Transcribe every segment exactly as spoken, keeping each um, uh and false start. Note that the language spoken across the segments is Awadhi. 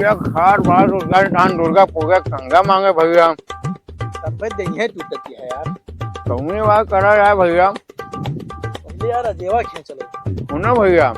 एक साल बाद दुर्गा धान, दुर्गा पूजा चंदा मांगे भइया। तब भाई देहिया टूटती है यार। कौने बात करा यार भइया? पहले यार अजेवा खींच लो। सुनो भइया,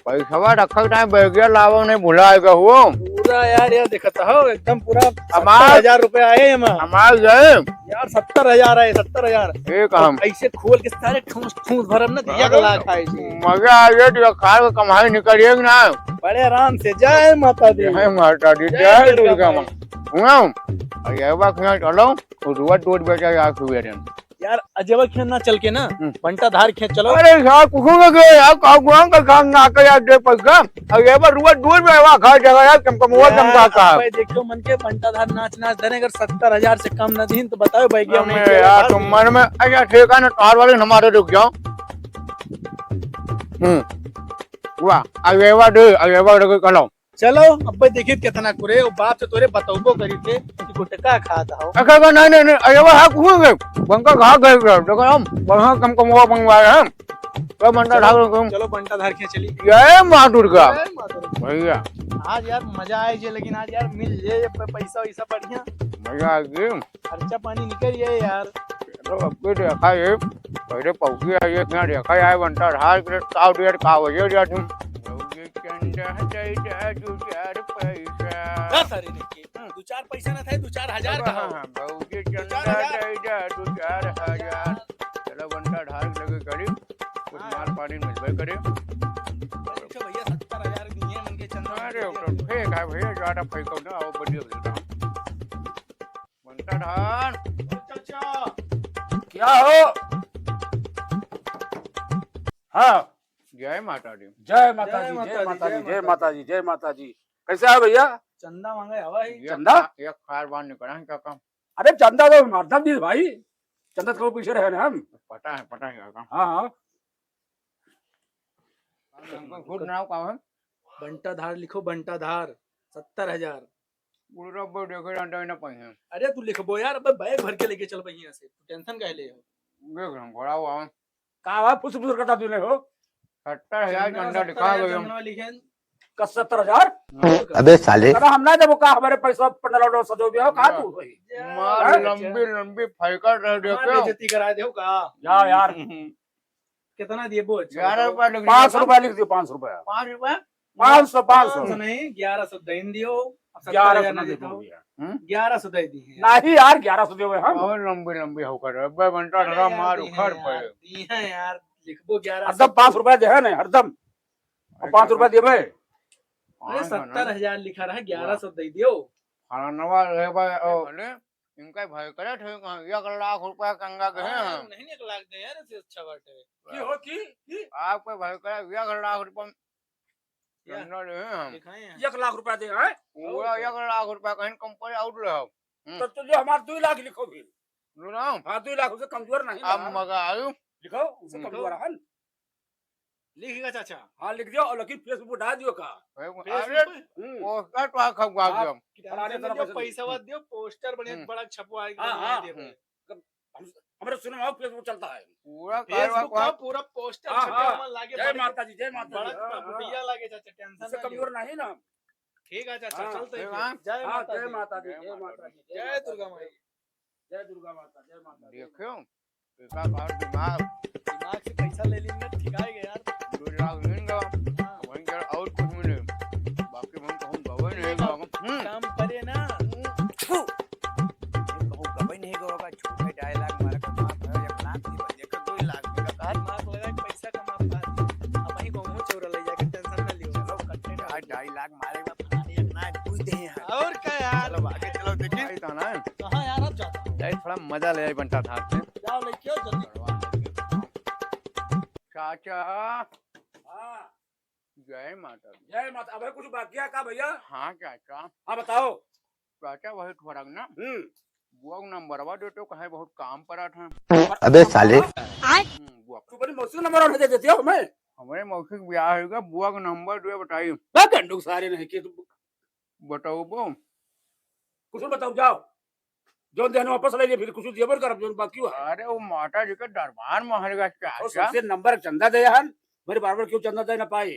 पैसवा रखल टाइम बैगिया लावो नहीं भुला आएगा हो। पूरा यार, यार देखत हो, एकदम पूरा हमार सत्तर हजार रुपया आए एमा। हमार गए। यार सत्तर हजार आए, सत्तर हजार। एक हम। ऐसे खोल के सारे ठूस ठूस भरम ना, एक लाख आए जी। मजा आ गया, तो खाए के कमाई निकलिए कि ना? बड़े आराम से, जय माता दी। जय माता दी, जय जय दुर्गा दुर्गा माँ। माई। सुनो, अजेवा खींच चलो, तो रुआ दूध बेचा यार सुबह दिन। यार, अजेवा खेत ना चल के ना, हम्म। बंटा धार खेत चलो। अरे यार, कुछ हो गया यार, का गुआंग का काम ना कर यार, दे पैसा। अब ये बार रुआ दूर में वा खा जाएगा यार, कम कम हुआ, कम यार, का का। अब भाई देखियो मन के बंटा धार नाच नाच देने, अगर सत्तर हजार से कम ना दीन तो बताओ भाई, क्या नहीं हमें किया यार, धार तुम दीन। मन में, अच्छा, ठीक है ना, तार वाले हमारे रुक जाओ। हम्म, वाह, अजेवा दे, अजेवा दे के चलो। चलो, अब भाई देखित कितना कुरे, वो बाप से तोरे बतौबो करी थे कि गुटखा खात हो। अच्छा, अच्छा, नहीं, नहीं, नहीं, अरे वो हाँ, कुछ नहीं, बंका खा गए, देखो हम, बढ़िया कम कम हुआ मंगवा रहे हैं। तो बंटा चलो, धार कम। चलो, बंटा धार के चली। जय माँ दुर्गा। जय माँ दुर्गा। भइया। आज यार मजा आए जे, लेकिन आज यार मिल जे ये पे-, पैसा वैसा बढ़िया। मजा आ गई। खर्चा पानी निकल जाए यार। चलो, अब के देखा ये, पहले पहुंची है, ये इतना देखा है, बंटा धार के साउथ यार का वजह जा तुम। भौजी चंदा दे दे दू चार पैसा। ना सारे लेके, हम्म। दू चार पैसा ना था, दू चार हजार अब का हाँ, हो। हाँ, भौजी दू चार चंदा हजार। दे दे दू चार हजार। चलो, बंटा धार लगे करी, कुछ हाँ। माल पानी मिलबे करे। अच्छा भैया, सत्तर हजार दिए मन के चंदा अरे, दे तो दिया। ठीक है भैया, ज्यादा फेंको ना, आओ, बढ़िया मिलता। बंटा धान। चाचा। क्या हो? हाँ। जय माता दी। जय माता जय दी, माता जय दी, माता जय दी, जय माता माता दी। दी, जय माता दी। कैसे है भैया? चंदा मांगे हवा ही। ये चंदा? खा-, ये खार बार निकला है काका। अरे चंदा तो हरदम दी भाई। चंदा तो पीछे रहे ना हम। पता है, पता है काका। हाँ, हाँ। हमको खुद नाव का है? बंटा धार लिखो, बंटा धार। सत्तर हजार। पूरा बड़ देखे रहता है ना पैसा। अरे तू लिखबो यार, अब बैग भर के लेके चल बहिया से, तू टेंशन काहे ले हो? देख हम घोड़ा हुआ। का हुआ? फुस फुस करता तूने हो? सत्तर हजार चंदा, चंदा सत्तर हजार लिखा गया। चंदा लिखे। का सत्तर हजार? अबे साले। अरे हम ना देबो का, हमारे पैसा पंद्रह लोग सजो भी हो, कहाँ तू होई? मार हैं? लंबी लंबी फाइकर रह दे हमार के। बेइज्जती करा दे हो का? जाओ यार। कितना दिए बोल? अच्छा, ग्यारह बताओ। रुपया लिख दिया पाँच सौ था। रुपया लिख दियो, पाँच सौ रुपया। पाँच रुपया? पाँच सौ, पाँच सौ। पाँच सौ नहीं, ग्यारह सौ दे दियो। अब सत्तर हजार ग्यारह सौ ना देता देबो हूँ। भैया। हम्म? ग्यारह सौ दे दी है। नहीं यार, ग्यारह सौ देबे हम। और लंबी लंबी होकर, अबे बंटा अरे धरा यार, मार दी है उखड़ यार, पड़े। दी है यार, लिखबो ग्यारह सौ। हरदम पाँच रुपया दे है नहीं, हरदम। और अरे पाँच रुपया देबे। अरे पाँच सौ ना। सत्तर हजार लिखा रहा, ग्यारह सौ दे दियो। खाना नवा रहे भाई, ओ, अरे, इनका भाई करे थे, कहाँ एक लाख रुपया कंगा के हैं हाँ, हम। नहीं, एक लाख दे यार, इससे अच्छा बात है। की हो, की, की? आपके भाई करे एक लाख रुपया या, चंदा ले हैं हम। दिखाए हैं। एक लाख रुपया दे, हैं? पूरा और क्या? एक लाख रुपया कहीं कम पड़े और ले आओ। हम्म। तो, तो जो हमार दो लाख लिखो फिर। लो ना। हाँ, दो लाख, उससे कमजोर नहीं अब ना। मजा आयु। लिखो, उससे हम्म। कमजोर है। लिखेगा चाचा? हाँ, लिख दियो, और लेकिन Facebook पर डाल दियो का? Facebook अरे, पे? हम्म। पोस्टर तो खपवा हाँ, दियो। फलाने टेंशन तरह मत लो, पैसा पैसा दियो, पोस्टर बढ़िया हम्म। बड़ा छपवा के हाँ, बढ़िया हाँ। दे रहे। हम्म। हम, हमरे सुनो, Facebook चलता है। पूरा Facebook का पूरा पोस्टर हाँ, छपे हाँ। हमार लागे जय बड़े माता दी, जय माता बड़ा दी। हाँ, हाँ। बुढ़िया लागे चाचा, टेंशन इससे ना लियो। कमजोर नहीं ना हम। ठीक है चाचा, हाँ, चलते हैं हाँ। फिर। जय हाँ, माता जय दी। माता दी, जय जय माता माता दी, दी। जय जय माता माता दी। दी। जय दुर्गा माता, जय माता दी। देखियो, एका बार दिमाग। दिमाग से पैसा ले लेंगे, ठिकाए गए यार। दो लाख लेंगे, हाँ। वहीं जरा और कुछ मिले। बाकी हम कहूँ गवे नहीं एक गवा। हम्म। काम करे ना। हम्म। छू। कहूँ गवे नहीं गवा का, झूठे dialogue मारा का, मार भरा एक लाख नहीं बन, एक दो लाख में का। दिमाग लगा के पैसा कमा पा। अब वहीं कहूँ चोरा ले जाके टेंशन ना लियो। चलो, कट्टे ना। यार, dialogue मारे का फलाने एक ना पूछ दे हैं। और क्या यार? चलो, आगे चलो, देखिए। भाई, कहाँ है? कहाँ यार, अब जाता हूँ। जाए, थोड़ा मजा ले आई बंटा धार से। जाओ, लेके आओ जल्दी। चाचा। हाँ। जय माता दी। जय माता। अबे कुछ बाकी है का भैया? हाँ चाचा। हाँ बताओ। चाचा वही थोड़ा ना। हम्म। बुआ नंबरवा दे तो कहे बहुत काम पड़ा था। अबे साले। हम्म, बुआ। तू बड़ी मौसी नंबर दे देती हो हमें? हमारे मौसी के ब्याह होगा, बुआ का नंबर दे बताई। बा गंडू सारे नहीं के तू। बताओ बो। कुछ बताओ जाओ। जौन देहन वापस ले लिए, फिर कुछ दिए बर करब, जौन बाकी हुआ। अरे, वो माता जी के दरबार में हर गया क्या, और क्या? सबसे नंबर चंदा दे हन, मेरे बार बार क्यों चंदा दे ना पाए?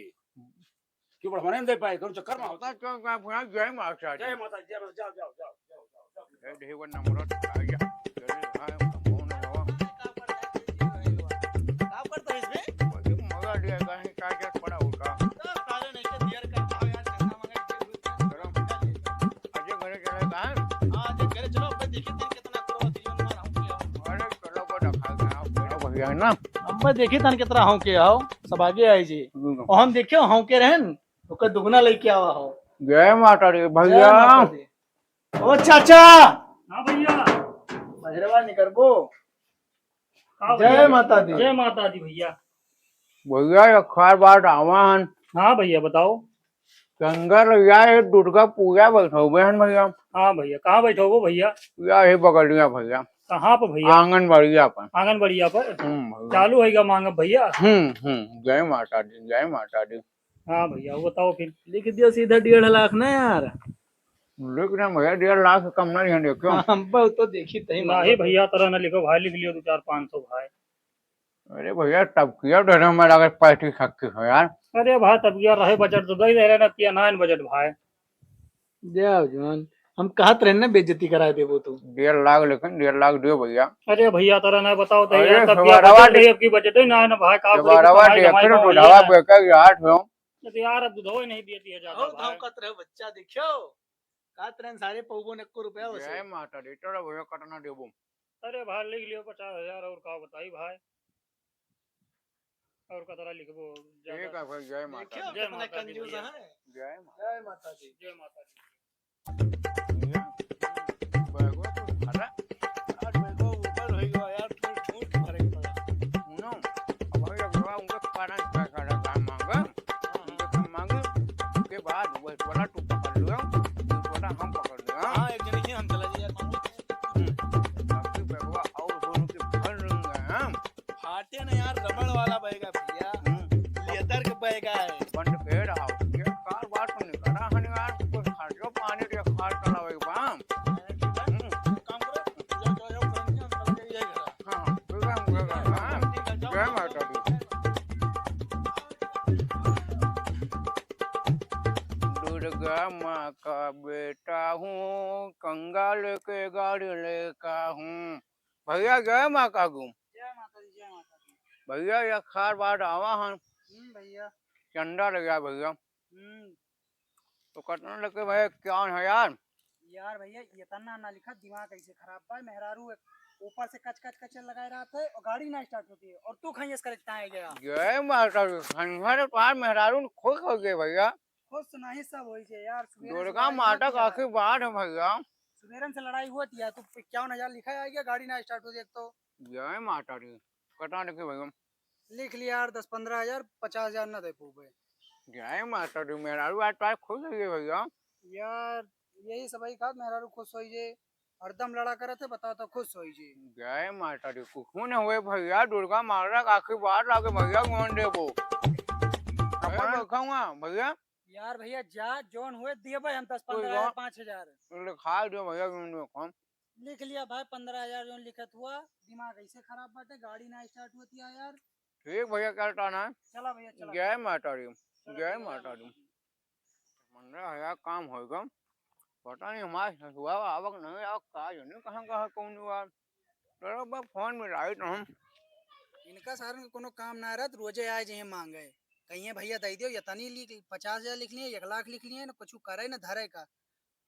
क्यों बढ़वाने नहीं दे पाए, कौन चक्कर में होता? तो का भैया, जय माता दी। जय माता, जय माता, जाओ, जाओ, जाओ, जाओ, जाओ, जाओ। ए, ढेवन नंबर आ गया। अरे, हाँ, कौन है बाबा? का पड़ता है इसमें? अरे, मजा लिया, कहीं का क्या पड़ा होगा? तो सारे नहीं के दियर करता हो यार, चंदा मंगा के। चलो। अजय घरे चले, कहाँ? हाँ, अजय घरे चलो, अब देखिए, तेरे कितना करो, जीवन में रहूं क्या? अरे, चलो, को रखा गया, चलो, भैया, है ना? अब देखिए, तन कितना हूँ के आओ, सब आगे आई जी। हम्म। और हम देखियो, हूँ के रहन, ओकर दुगना लेके आवा हो। जय माता दी, जय भैया। माता दी। ओ चाचा। हाँ भैया। बहिरवा निकरबो। हाँ जय भैया। माता दी। जय माता दी भैया। भैया, एक खार बात आवा हन। हाँ भैया, बताओ। चंदा लइया, ये दुर्गा पूजा बैठौबे हन भैया। हाँ भैया, कहाँ बैठौबो भैया? या ये बगलिया भैया। कहाँ पे भैया? आंगनबाड़िया पर। आंगनबाड़िया पर? हम्म, भैया। चालू होइगा मांगब भैया। हम्म, हम्म, जय माता दी, जय माता दी। हाँ भैया, वो बताओ फिर। लिख दियो सीधा डेढ़ लाख ना यार। लिख ना भैया, डेढ़ लाख से कम ना लिहन देखो। हाँ, हम पर तो देखी तही नहीं मांगब। भैया, तरह ना लिखो भाई, लिख लियो दो चार पाँच सौ भाई। अरे भैया, तब किया डरे में लगे पैंतीस छक्की हो यार। अरे भाई, तब किया रहे बजट तो दे दे रहे ना, किया नाइन बजट भाई। जाओ जवान, हम कहत रहे ना बेइज्जती कराए देबो तू। डेढ़ लाख, लेकिन डेढ़ लाख दियो भैया। अरे भैया, तरह ना बताओ तो अरे यार, तब किया सवारवा बजट दे-, नहीं, अब की बजट ही ना है ना भाई, का करी, सवारवा कमाई, दे, कमाई फिर तो बुढ़ावा नहीं है। बेकार यार हो। अरे यार, अब दूधो ही नहीं देती है ज्यादा और भाई। धमकत रहे बच्चा, देखियो। का तरह सारे पौबो ने एको रुपया वसे। जय माता दी, चलो भैया, कतना देबो? अरे भाई, लिख लियो पचास हजार, और का बताई भाई, और कतरा लिखबो, ज्यादा। ठीक है भाई, जय माता देखियो दी। जय कितना माता दी कंजूस भैया। है। जय माता। जय माता दी। जय माता दी। भैया, बैगवा तो भरा। यार, बैगवा ऊपर रही हो यार, थोड़ी छूट भरे के पड़ा। सुनो, अब भैया, बैगवा उनके पाना का, का, का, का मांगे? हाँ, हाँ। उनके मांगे, उसके बाद वही वाला तू पकड़ लो, दूसरा हम पकड़ लो, हाँ? हाँ, एक जने ही हम चला जाइए, मांगो। हम्म। आपकी बैगवा और दोनों के भर लेंगे हम। फाटे ना यार, रबड़ वाला बैग है भैया। हम्म। लेदर के बैग है। बंद फेर आओ। ये कार बात तो नहीं करा, हन यार, कुछ खर्चो पानी के कार चलावे के बा। हम्म। काम करो, जाओ, जाओ, जाओ, करंट हम चल के यही घर। हाँ, हाँ, ठीक है, हम घर आ, हाँ। ठीक है, जाओ। जय माता दी। दुर्गा माँ का बेटा हूँ, कंगाल के गाड़ी लेका हूँ। भैया, जय माता दी। जय माता दी, जय माता दी। भैया, एक खार बाद आवा हन। हम्म, भैया। चंदा लगा भैया। हम्म। तो कतना लगे भैया, इक्यावन हजार? यार भैया, इतना ना लिखा, दिमाग ऐसे खराब बा। मेहरारू एक ऊपर से कच कच कच लगाए रहत है और गाड़ी ना start होती है और तू खैयस करे ताए गया। जय माता दी, संघर पार मेहरारू खुश हो गए भैया। खुश नहीं सब होई छे यार, सुबेरे से दुर्गा लड़ाई माता होती का है। आशीर्वाद है भैया। सुबेरन से लड़ाई होती है, तू इक्यावन हजार लिखा है, गाड़ी ना start होती है एक तो। जय माता दी, कतना लिखे भैया? लिख लिया यार, दस पन्द्रह हजार, पचास हजार ना दे पउबे। जय माता दी, मेहरारू आज तो आज खुश हो गए भैया। यार, यही सब ही कहा, मेहरारू खुश होई जे, हरदम लड़ा करत है, बताओ तो खुश होई जे। जय माता दी, कुछ न हुए भैया, दुर्गा माता का आशीर्वाद लागे भैया, कौन देबो? अपना ए, बखाऊंगा भैया। यार भैया, जा, जौन हुए दिए भाई, हम दस कोई पन्द्रह हजार, जौन पाँच हजार। लिखा दो भैया, जौन देखो। लिख लिया भाई, पन्द्रह हजार जौन लिखत हुआ, दिमाग ऐसे खराब बाटे, गाड़ी ना start होती है यार। ठीक भैया, चलता ना। चला भैया, चला। जय माता दी, चला, जय चला। माता दी। पन्द्रह हजार काम होइगा। पता नहीं हमारे ससुरा आवक नहीं आवक, का जाने कहाँ कहाँ कौन हुआ। चलो बस फोन मिलाई तो हम। इनका सारन के कोनो काम ना रहत, रोजे आए जइहें मांगे। कहिए भैया दे दियो, यतनी लिख, पचास हजार लिख लिए, एक लाख लिख लिए, ना कुछ करे ना धरे का।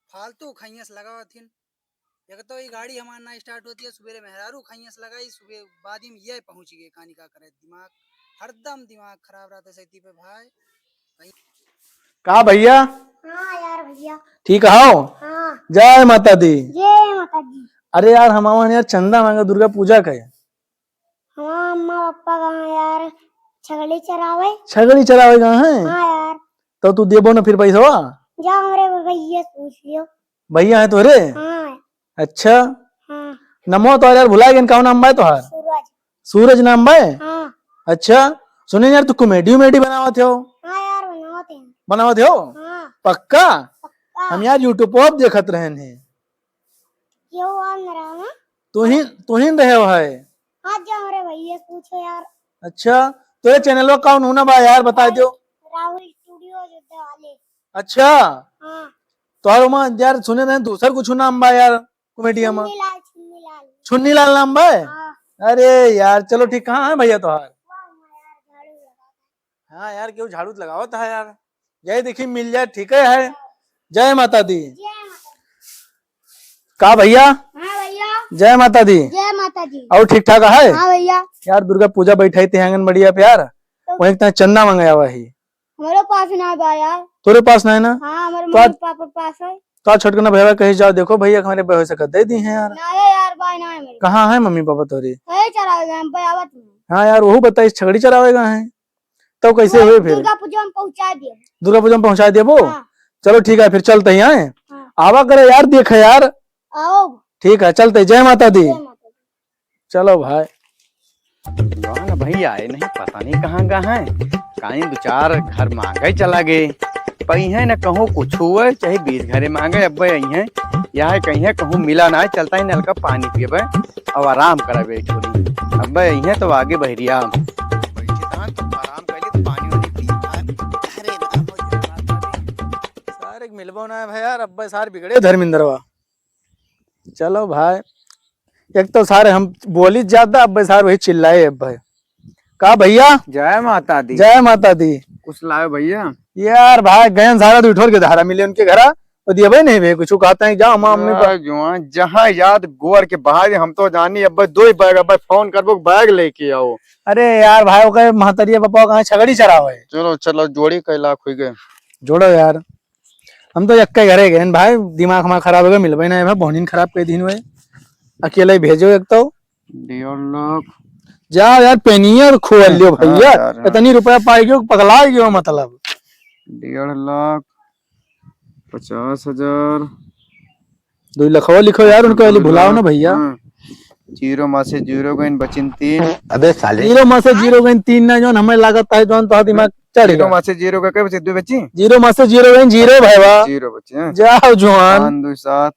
फालतू खैयस लगावत हिन। एक तो ई गाड़ी हमार ना start होती है, सुबेरे मेहरारू खैयस लगाई, सुबह बाद में ये पहुँच गए, कानी का करे दिमाग, हरदम दिमाग खराब रहता है सैती पे भाई। कहीं का भैया? हाँ यार भैया। ठीक हो? हाँ। जय माता दी। जय माता दी। अरे यार, हम आवन यार चंदा मांगे दुर्गा पूजा का। हमार अम्मा पापा गए यार छगड़ी चरावे। छगड़ी चरावे गए हैं? हाँ यार। तो तू देबो ना फिर पैसवा? जा हमरे भैया से पूछ लियो। भैया है तोरे? हाँ। अच्छा। हाँ। नमो तो यार भुला गए, कौन नाम बा तोहार? सूरज। सूरज नाम बा? हाँ। अच्छा। सुने यार, तू comedy उमेडी बनावत हो? हाँ यार, बनावत है। बनावत हो? हाँ। पक्का? पक्का। हम यार YouTube पर देखत रहन हैं। क्यों आ रहा है? तू ही, तू ही रहे हो है? हाँ, जो हमरे भैया से पूछो यार। अच्छा, तो ये channel का कौन होना बा यार, बता दो। राहुल Studio। अच्छा। हाँ। तोहर ओमा यार सुने रहे दूसर कुछ नाम बा यार, कमेटिया मा। छुन्नी लाल, छुन्नी लाल। छुन्नी लाल नाम बा? हाँ। अरे यार, चलो ठीक, कहाँ है भैया तोहार? हाँ यार, केहू झाड़ू लगावत है यार। जय देखी मिल जाए, ठीक है। जय माता दी। जय माता दी। का भैया? हाँ भैया। जय माता दी। जय माता दी। और ठीक ठाक है? हाँ भैया। यार दुर्गा पूजा बैठाई थे आंगनबाड़िया पे यार, तो वहीं इतना चंदा मंगाया हुआ है। हमारे पास ना बा यार। तोरे पास ना है ना? हाँ, हमारे तो मम्मी आज पापा पास है। तो आज छोटकना भैया कहीं जाओ, देखो भैया हमारे भैया से दे दी है यार। ना है यार, भाई ना है मेरे। कहाँ है मम्मी पापा तोरे? है चला गया, हम पे आवत नहीं। हाँ यार, वहू बताइस छगड़ी चरावेगा है। तो कैसे वो हुए फिर? दुर्गा पूजा में पहुँचा दिए। दुर्गा पूजा में पहुँचा दिए वो? हाँ। चलो ठीक है, फिर चलते ही आए। हाँ। आवा करे यार, देखे यार। आओ। ठीक है, चलते ही। जय माता दी। जय माता दी। चलो भाई। जौन भाई आए नहीं, पता नहीं कहाँ गए हैं। कहीं दो चार घर मांगे चला गए। पइहें न कहूँ कुछ हुए, चाहे बीस घरे मांगे, अब्बे अइहें। यहाँ कहीं कहूँ मिला ना, चलता ही नलका पानी पियबे, अब आराम करबे थोड़ी। अब्बे अइहें तो आगे बहरिया। बैठे तहाँ तो आराम कर ले, तो पानी वानी पी। अरे राम हो, जय माता दी। सारे के मिलबो ना है भाई यार, अब्बे सार बिगड़े धर्मेंद्रवा। चलो भाई, एक तो सारे हम बोली ज्यादा, अब्बे सार वही चिल्लाए अब्बे। का भैया? जय माता दी। जय माता दी। कुछ लाए भैया? यार भाई, गयन सारा दो ठोर के धारा मिले उनके घरा, तो दिए भाई नहीं भे, कुछ कहते हैं, जाओ माँ, अम्मी पर। यार जुआन, जहाँ याद गोर के बहार, हम तो जानी, अब्बे दो ही बैग, अब्बे फोन करबो, बैग लेके आओ। अरे यार भाई, ओकर महतरिया पापा कहाँ छगड़ी चरावे। चलो, चलो, जोड़ी कई लाख हुई गए। जोड़ो यार, हम तो यक्के घरे गए भाई, दिमाग हमारा खराब हो गया, मिलबे ना है भाई, बहनिन खराब कर दिन हुए, अकेले ही भेजो एक तो। डेढ़ लाख। जा यार, पेनियर खोल लियो हाँ भैया, यार, हाँ। इतनी रुपया पाई गयो, पगला गयो मतलब। डेढ़ लाख पचास हजार। दो लखवा लिखो यार, उनको वाली भुलाओ ना भैया। हाँ। जीरो मा से जीरो गइन, बचिन तीन। अबे साले। जीरो मा से जीरो गइन तीन ना, जौन हमें लागत है, जौन तो दिमाग चढ़ जीरो गया। मा से जीरो का क्या बचे? दो बची? जीरो मा से जीरो गइन, जीरो भाई बा। जीरो बचे, हाँ। जाओ जुआन। पाँच दो सात।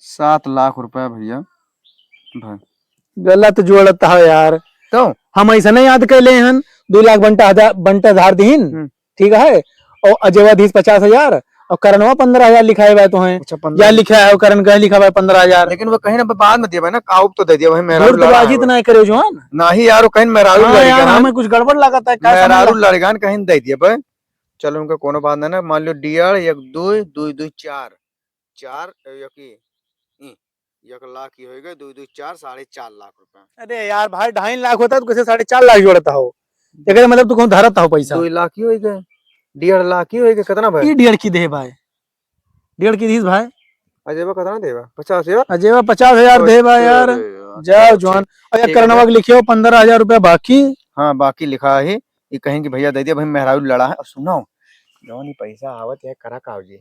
सात लाख रुपया भैया। भाई। गलत जोड़त है यार। तो? हम ऐसा नहीं याद कैले हन, दो लाख बंटा हजार, बंटा धार दीन, हम्म। ठीक है, और अजयवा दीस पचास हजार, और करनवा पन्द्रह हजार लिखाए बा तो हैं। अच्छा, पन्द्रह। या लिखा है, और करन कहे लिखा बा पन्द्रह हजार। लेकिन वो कहीं ना बाद में दिया बा ना, काउप तो दे दिया भाई, मेहरारू लड़ा है। धूर्तबाजी तो ना करे जुआन। नहीं यार, वो कहीं मेहरारू हाँ लड़िका यार, ना। हमें कुछ गड़बड़ लागत है, का समझ मेहरारू ला? लड़िका ना कहीं दे दिया भाई। चलो, उनका कोनो बात नहीं ना, मान लो डेढ़, एक, दो, दो, दो, चार, चार, ए, यकी, ई, एक लाख ही होइगा, दो, दो, चार, साढ़े चार लाख रुपया। अरे यार भाई, ढाई लाख होता तो कैसे साढ़े चार लाख जोड़ता हो? एकरे मतलब तू कहूँ धरत हो पैसा। दो लाख ही होइगा, डेढ़ लाख ही होइगा, कितना भाई? ई डेढ़ की दे भाई, डेढ़ की दीस भाई। अजयवा कितना देबा? पचास हजार? अजयवा पचास हजार अरे देबा यार। यार। जाओ चलो, जवान। ठीक, और ये ठीक है करनवा भाई। के लिखियो पन्द्रह हजार रुपया बाकी। हाँ, बाकी लिखा है। ये कहीं कि भैया दे दिया, भाई मेहरारू लड़ा है। अब सुनो, जौन ही पैसा आवत है, करा काव जी।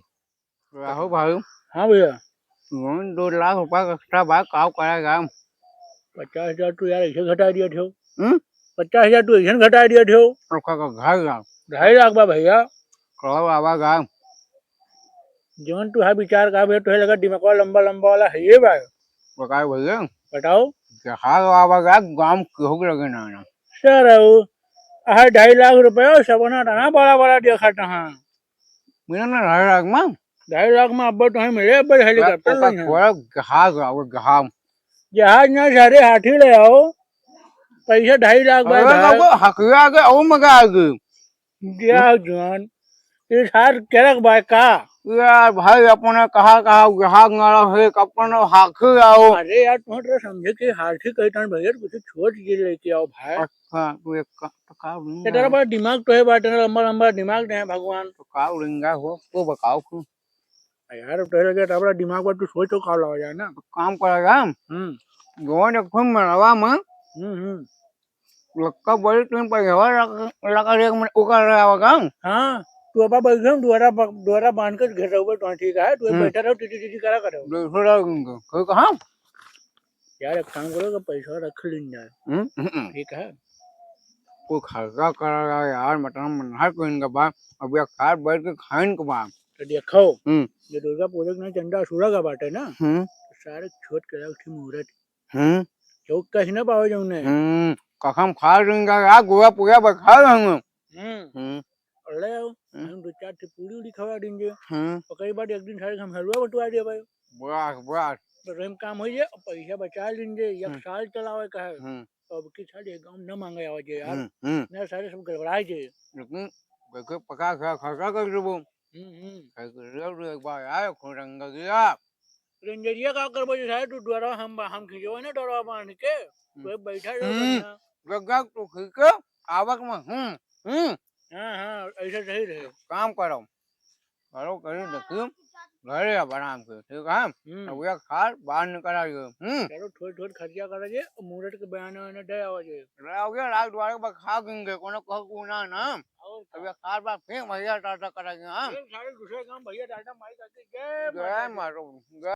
राहु भाई। हाँ भैया। जौन दो लाख रुपया का एक्स्ट्रा बा, काव करा जाम? पचास हजार तू यार ऐसे घटा दिया ठेव। हम्म? पचास हजार तू ऐसे घटा दिया ठेव। ओका का घर जाम। ढाई लाख बा भैया। कब आवा जाम? जौन तू हा विचार का भैया, तोहे लगा दिमागवा लंबा लंबा वाला है ये बा। बताओ भैया। बताओ। जहाँ आवा जाम, गाम केहू के लगे ना आना। सर, आओ। आहा, ढाई लाख रुपया, सपना तना बड़ा बड़ा देखा तहाँ। मिला ना ढाई लाख में? ढाई लाख में अब्बे तोहे मिले, अब्बे हेलीकॉप्टर ओका लगे। थोड़ा जहाज आओ, जहाज। जहाज ना, सारे हाथी ले आओ। पैसा ढाई लाख बा अरे भाई। बाबू, हकिया के, ओ मगा के। क्या जान? ये सार केरक बा का? यार भाई, अपने कहा, कहा, जहाज ना रहे, अपने हाथी आओ। अरे यार, तुम तो समझे कि हाथी कहता है भैया, कुछ छोट चीज लेके आओ भाई। हाँ, तू एक का, तो का उड़ेंगा? इतना बड़ा दिमाग तो है, बा, इतना लंबा लंबा दिमाग दे हैं भगवान। तो का उड़ेंगा हो? तो बताओ तू। यार, अब तो लगे इतना बड़ा दिमाग बा, तू सोच तो का लावा जाए ना। तो काम करा जाम। हम्म। जौन एक ठो मड़वा में हम्म, हम्म। लक्का बड़ी टीम पर हवा लगा, लगा एक मिनट उकर रहा होगा। हाँ, तू अब बैठ हम दुआरा ब-, दुआरा बांध के घेर रहो, तो ठीक है, तू हम्म। बैठा रहो, टीटी टीटी करा करो। बैठो रहो उनको। कोई कहा? यार, एक काम करो, तो पैसा रख लीन जाए। हम्म, हम्म। ठीक है। कोई खर्चा करा रहा यार, मतलब, मन हर कोई इनका बात, अब एक साथ बैठ के खाइन के बाद। तो देखो, हम्म। ये दुर्गा पूजा के ना चंदा असुरा का बाटे ना, हम्म। तो सारे छोट के रख थी मुहूर्त। हम्म। केहू कह ना पावे जौने। हम्म, कसम खा लेंगे यार, गोवा पूरा बैठा रहेंगे। हम्म। हम्म। और ले आओ, हम्म। हम दो चार ठे पूरी उरी खवा दीजिए। हम्म। और कई बार एक दिन सारे हम हलवा बंटवा दिए भाई। बस, बस। तो रहीम काम हो जाए, और पैसा बचा लीजिए, एक हम्म। साल चलावे का है। हम्म। तो अब की साल ये गाँव न मांगे आवे जे यार। हम्म, हम्म। नहीं सारे सब गड़बड़ा जे। लेकिन देखो पचास हजार खर्चा कर देबो। हम्म, हम्म। खाए के रेल रे एक बार आए, खूब रंग गया। रेंजरिया का करबो जे सारे तू डोरा हम, हम खींचो ना डोरा बांध के। हम्म। कोई बैठा रहो हम्म। बढ़िया। गग्गा तू खींच के, आवक में, हम्म, हम्म। हाँ, हाँ, ऐसे सही रहे। काम करो। करो, करो, देखियो। घरे अब आराम से, ठीक है? हम्म। अब एक साल बाहर निकल आइए। हम्म। चलो, थोड़ी, थोड़ी खर्चा करा जे, मुहूर्त के बयाना वयाना दे आवा जे। ले आओगे, रात दुआरे पर खा गएंगे, कोनो कह को ना, ना। और अब का? एक साल बाद फिर भैया टाटा करेंगे, हाँ? फिर सारे दूसरे काम भैया टाटा माई काकी जय जय माता दी। माता दी, जय।